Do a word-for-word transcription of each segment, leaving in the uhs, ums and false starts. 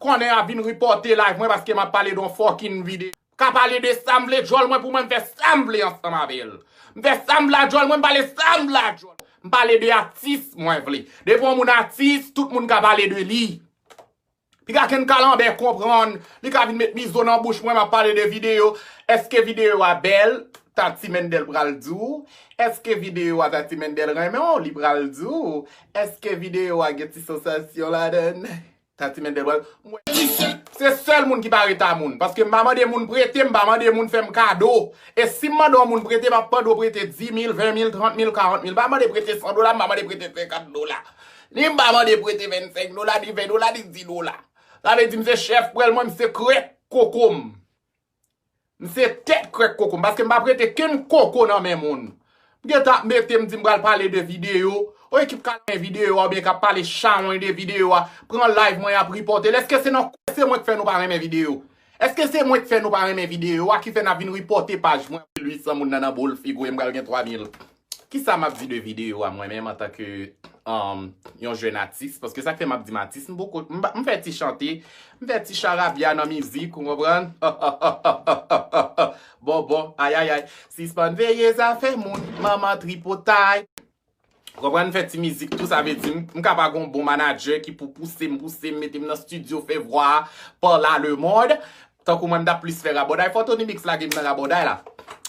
konnen ap vin ripòte live mwen paske m ap pale de yon fucking videyo. Ka pale de sa m vle djòl mwen pou mwen m fè sa m vle ansanm avè l. M fè sa m vle a djòl mwen, m pale sa m vle a djòl. M pale de atis mwen vle. Depi yon moun atis, tout moun ka pale de li. Piga kenn kalanbè konprann, li ka vin met mizo nan bouch mwen, m ap pale de videyo. Èske videyo a bèl? Tati Mendel pral di w. Èske videyo a Tati Mendel renmen w? Li pral di w. Èske videyo a gen ti sansasyon ladan l? Tati Mendel pral. Mwen, se sèl moun ki pa reta moun. Paske m pa mande moun prete, m pa mande moun fè m kado. E si m mande yon moun prete, m ap mande w prete di mil, ven mil, trant mil, karant mil. M pa mande prete san dola, m pa mande prete senkant dola. Ni m pa mande prete vennsenk dola, ni ven dola, ni dis dola. Sa vle di m se chèf pwèl mwen, m se krèk koko m. M se tèt krèk koko m, paske m pa prete kenn koko nan men moun. M gentan ap mete m di m pral pale de videyo. Yon ekip ka renmen videyo a oubyen k ap pale chawony de videyo a, pran live mwen y ap ripòte l. Èske se nan, se mwen k fè nou pa renmen videyo? Èske se mwen k fè nou pa renmen videyo a ki fè n ap vin ripòte paj mwen? Uit san moun nan nan boul figi w, e m pral gen twa mil. Kisa m ap di de videyo a mwen menm antanke um, yon jèn atis? Paske sa k fè m ap di m atis, m poko, m, m fè ti chante, m fè ti charabya nan mizik, ou konprann? Bon, bon, ayayay, sispann veye zafè moun, manman tripotay. Ou konprann, m fè ti mizik tou, sa vle di m, m ka pa gon bon manadjè ki pou pouse m, pouse m, mete m nan estidyo, fè vwa a, pa la le monde. Tankou mwen, m t ap plis fè rabòday. Fò Tony Mix lage m nan rabòday la.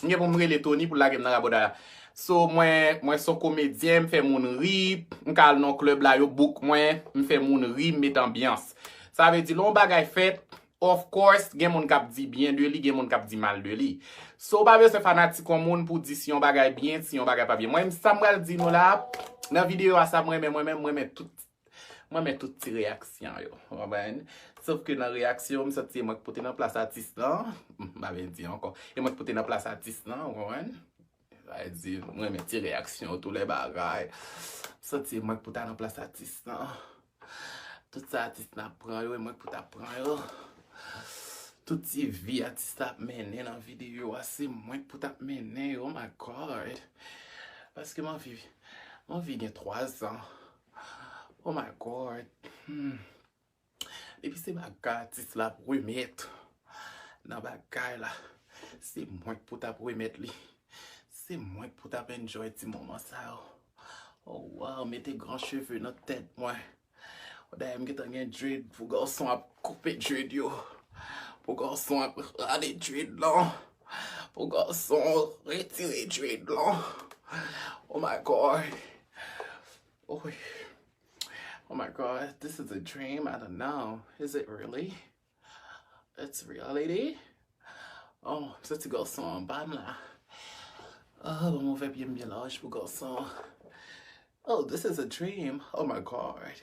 M gen pou m rele Tony pou l lage m nan rabòday la. So, mwen, mwen se yon komedyen, m fè moun ri, m ka al nan klèb la, yo book mwen, m fè moun ri, m met anbyans. Sa vle di, lè yon bagay fèt, of course, gen moun k ap di byen de li, gen moun k ap di mal de li. So, ou pa bezwen fanatik yon moun pou di si yon bagay byen, si yon bagay pa byen. Mwen, sa m pral di nou la, nan videyo a, sa m renmen, mwen menm, mwen renmen tout Mwen renmen tout ti reyaksyon yo, ou konprann? Sof ke nan reyaksyon yo, m santi se mwen k pote nan plas atis lan. M pa vle di ankò. E mwen k pote nan plas atis lan, ou konprann? Sa vle di, mwen renmen ti reyaksyon yo, tout lè bagay. M santi se mwen k pou ta nan plas atis lan. Tout sa atis lan ap pran yo, e mwen k pou ta pran yo. Tout ti vi atis la ap mennen nan videyo a, se mwen k pou ta mennen yo, oh my God. Paske m anvi, m anvi gen twa zan. Oh my God. Hmm. Depi se bagay atis la ap remèt nan bagay la, se mwen k pou t ap remèt li. Se mwen k pou t ap enjoy ti moman sa yo. Oh wow, mete gran cheve nan tèt mwen. Dayè m gentan gen dread, pou gason ap koupe dread yo. Pou gason ap rale dread lan. Pou gason retire dread lan. Oh my God. Oh, oh my God, this is a dream. I don't know. Is it really? It's reality. Oh, se ti gason anba m la. Oh, ban m ouvè pye m byen laj pou gason. Oh, this is a dream. Oh my God.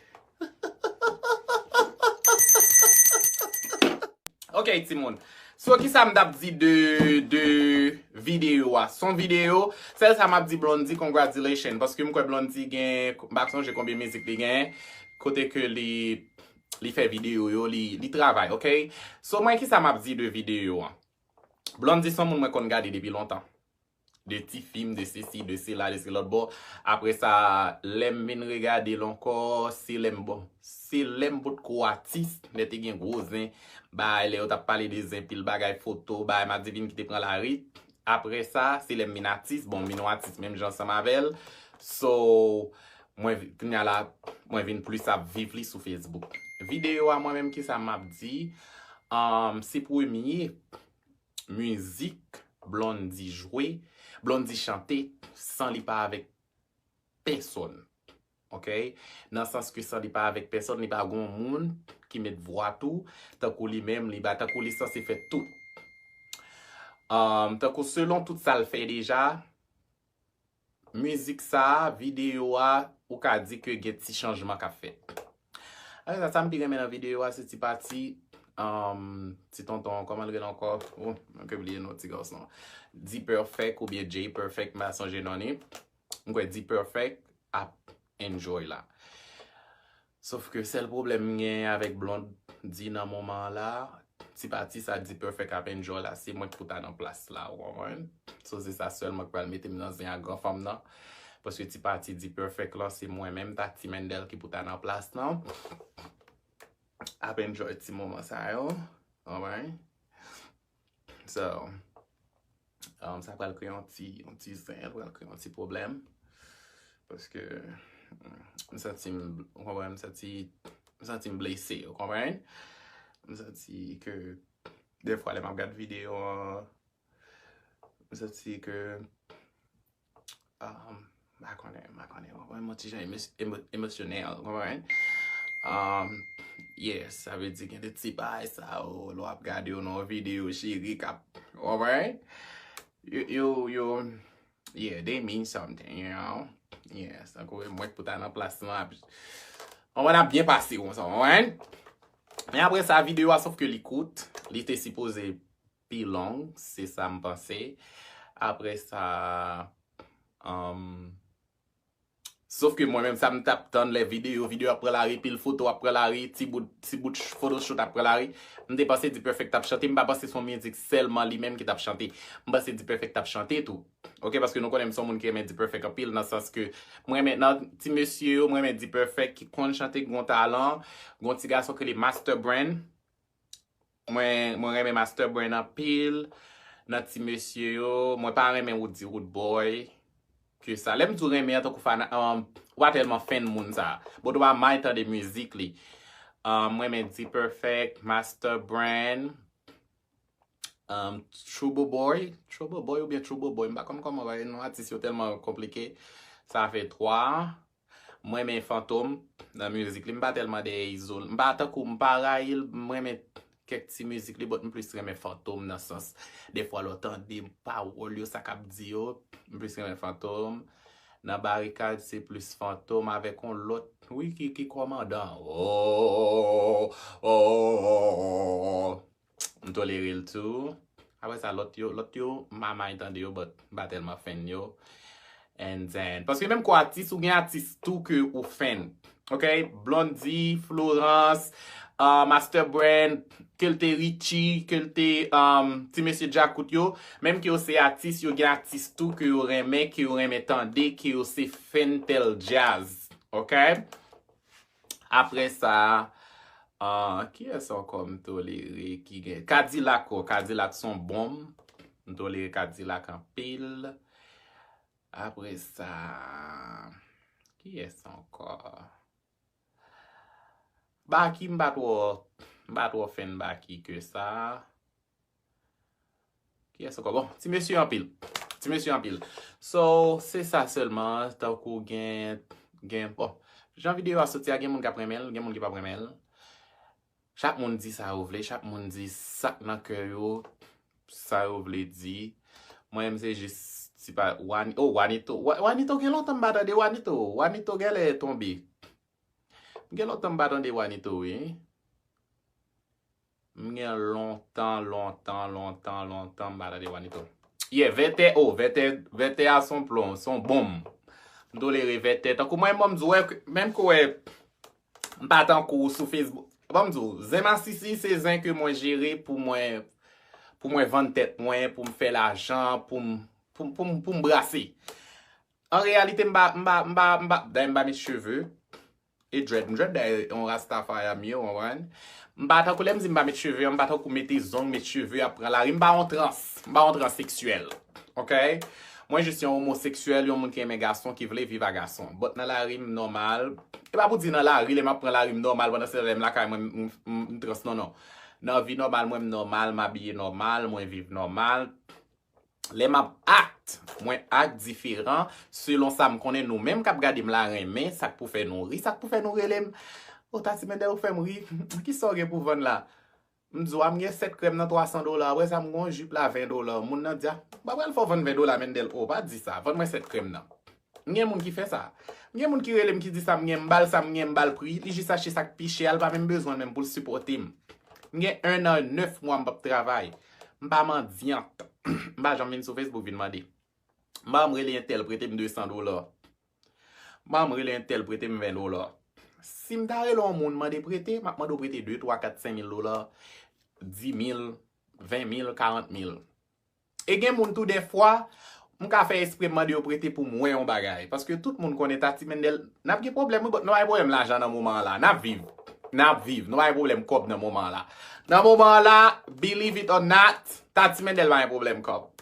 Ok, timoun. So, kisa m t ap di de, de videyo a? Se yon videyo, sèl sa m ap di Blondy, congratulations. Paske m kwè Blondy gen, m pa sonje konbyen mizik li gen, kote ke li, li fè videyo yo, li, li travay, ok? So, mwen, kisa m ap di de videyo an? Blondy se yon moun mwen konn gade depi lontan. De ti fim, de sesi, de sela, de se lòt bò. Apre sa, lè m vin regade l ankò, se lè m, bon, se lè m potko atis, lè te gen gwo zen, bay, lè yo t ap pale de zen, pil bagay, foto, bay, Madivine ki te pran lari. Apre sa, se lè m vin atis, bon, m vin yon atis menm jan ansanm avè l. So, mwen, vi- kounye a la, mwen vin plis ap viv li sou Facebook. Videyo a, mwen menm, kisa m ap di? Um, se premye mizik Blondy jwe, Blondy chante san li pa avèk pèsòn. Ok? Nan sans ke san li pa avèk pèsòn, li pa gon moun ki met vwa tou, tankou li menm, li ba, tankou li sanse fè tout. Um, tankou selon tout sa l fè deja, mizik sa a, videyo a, ou ka di ke gen ti chanjman k ap fèt. Apre sa, sa m pi renmen nan videyo a, se ti pati, um, ti tonton, kòman l rele ankò? Oh, mwen ke bliye non ti gason. D-Perfect oubyen Jay Perfect, m pa sonje non li. M kwè D-Perfect ap enjoy la. Sof ke sèl pwoblèm m genyen avèk Blondy nan moman an la, ti pati sa D-Perfect ap enjoy la, se mwen k pou ta nan plas la, ou konprann? So, se sa sèlman k pral mete m nan zen ak gran fanm nan. Paske ti pati D-Perfect lan, se mwen menm, Tati Mendel, ki pou ta nan plas lan. ap enjoy ti moman sa yo. Alright. So, um, sa pral kreye yon ti, yon ti zen, pral kreye yon ti pwoblèm. Paske, mm, m santi m, ou konprann, m santi, m santi m blese, ou konprann? M santi ke, defwa, lè m ap gad videyo an, m santi ke, um, m pa konnen, m pa konnen, ou konprann, m yon ti jan emo-, emo-, emosyonèl, ou konprann? Um, yes, sa vle di gen de ti bagay sa yo, lè w ap gade yo nan yon videyo, cheri, k ap, ou konprann? Yo, yo, yo, yeah, they mean something, you know? Yes, tankou mwen k pou ta nan plas lan, ap, ou konprann, ap byen pase konsa, ou konprann? Men apre sa, videyo a, sòf ke li kout, li te sipoze pi long, se sa m panse. Apre sa, um, sòf ke mwen menm, sa m t ap tann lè videyo, videyo ap pran lari, pil foto ap pran lari, ti bout, ti bout ch-, photoshoot ap pran lari. M te panse D-Perfect t ap chante, m pa panse se yon mizik sèlman li menm ki t ap chante. M panse D-Perfect t ap chante tou. Ok, paske nou konnen m se yon moun ki renmen D-Perfect anpil, nan sans ke mwen renmen nan ti mesye yo, mwen renmen D-Perfect ki konn chante, ki gon talan, gon ti gason ki rele Master Brand. Mwen, mwen renmen Master Brand anpil nan ti mesye yo. Mwen pa renmen Roody Roodboy ke sa. Lè m di w renmen an tankou fana, um, ou pa tèlman fan moun sa. But ou pa may tande mizik li. Um, mwen renmen D-Perfect, Master Brand, um, Trouble Boy. Trouble Boy oubyen Trouble Boy. M pa konn kòman ba non atis yo tèlman konplike. Sa fè twa. Mwen renmen Fantom nan mizik li. M pa tèlman dèyè Izo. M pa tankou, m pa rayi l. Mwen renmen kèk ti mizik li, but m plis renmen Fantom nan sans. Defwa lè w tande pawòl yo, sa k ap di yo, m plis renmen Fantom. Nan Barikad, se plis Fantom avèk yon lòt, wi, ki, ki kòmandan. Oh, oh, oh, oh, oh. M tolere l tou. Apre sa, lòt yo, lòt yo, m pa may tande yo, but m pa tèlman fan yo. And then, paske menm kou atis, ou gen atis tou ke ou fan. Ok? Blondie, Florence, uh, Master Brand, ke l te Richie, ke l te, um, ti mesye Djakout yo. Menm ke yo se atis, yo gen atis tou ke yo renmen, ke yo renmen tande, ke yo se fan tèl djaz. Ok? Apre sa, ah, kiyès ankò m tolere ki gen? Kadilak, o, Kadilak se yon bonm. M tolere Kadilak anpil. Apre sa, kiyès ankò? Baky, m pa twò, m pa twò fan Baky ke sa. Kiyès ankò? Bon, ti mesye anpil. Ti mesye anpil. So, se sa sèlman, tankou gen, gen, bon, jan videyo a soti a, gen moun k ap renmen l, gen moun ki p ap renmen l. Chak moun di sa yo vle, chak moun di sa k nan kè yo, sa yo vle di. Mwen menm se jis, se pa, Wani-, oh, Wanito. Wa-, Wanito, gen lontan m pa tande Wanito. Wanito genlè tonbe. M gen lontan m pa tande Wanito, wi. M gen lontan, lontan, lontan, lontan m pa tande Wanito. Yeah, Vètè, oh, Vètè, Vètè a se yon plon, se yon bonm. M tolere Vètè. Tankou mwen, bon, m di w, wè, menm kou wè, m pa tankou sou Facebook. Bon, m di w, zen masisi se zen ke mwen jere pou mwen, pou mwen vann tèt mwen, pou m fè lajan, pou m, pou m, pou m, pou m brase. An reyalite, m pa, m pa, m pa, m pa, dayè m pa met cheve. E dread, m dread dayè yon Rastafari m ye, w konprann? M pa tankou lè m di m pa met cheve an, m pa tankou mete zong, met cheve, ap pran lari. M pa yon trans, m pa yon transeksyèl. Ok? Mwen jis yon omoseksyèl, yon moun ki renmen gason, ki vle viv a gason. But nan lari, m nòmal. E pa pou di nan lari, lè m ap pran lari, m nòmal, pandan se tan lè m lakay mwen, m, m, m trans, non, non. Nan vi nòmal, mwen, m nòmal, m abiye nòmal, mwen viv nòmal. Lè m ap act, mwen act diferan selon sa m konnen nou menm k ap gade m la renmen, sa k pou fè nou ri, sa k pou fè nou rele m. O, Tati Mendel, ou fè m ri. Kisa w gen pou vann la? M di w, a, m gen sèt krèm nan twa san dola, apre sa m gen yon jip la ven dola. Moun nan di, a, m pa pral fè w vann ven dola, Mendel. O, pa di sa, vann mwen sèt krèm nan. M gen moun ki fè sa. M gen moun ki rele m, ki di sa m gen, m ba l sa m gen, m ba l pri, li jis achte sa k pi chè a, l pa menm bezwen l menm pou l sipòte m. M gen en an nèf mwa m p ap travay. M pa mandyant. M pa janm vin sou Facebook vin mande. M pa janm rele entèl prete m de san dola. M pa janm rele entèl prete m ven dola. Si m ta rele yon moun mande prete, m ap mande w prete de, twa, kat, senk mil dola, di mil, ven mil, karant mil. E gen moun tou dèfwa, m ka fè espre m mande yo prete pou m wè yon bagay. Paske tout moun konnen Tati Mendel, n ap gen pwoblèm wi, but nou pa gen pwoblèm lajan nan moman an la, n ap viv. N ap viv. Nou pa gen pwoblèm kòb nan moman an la. Nan moman an la, believe it or not, Tati Mendel pa gen pwoblèm kòb.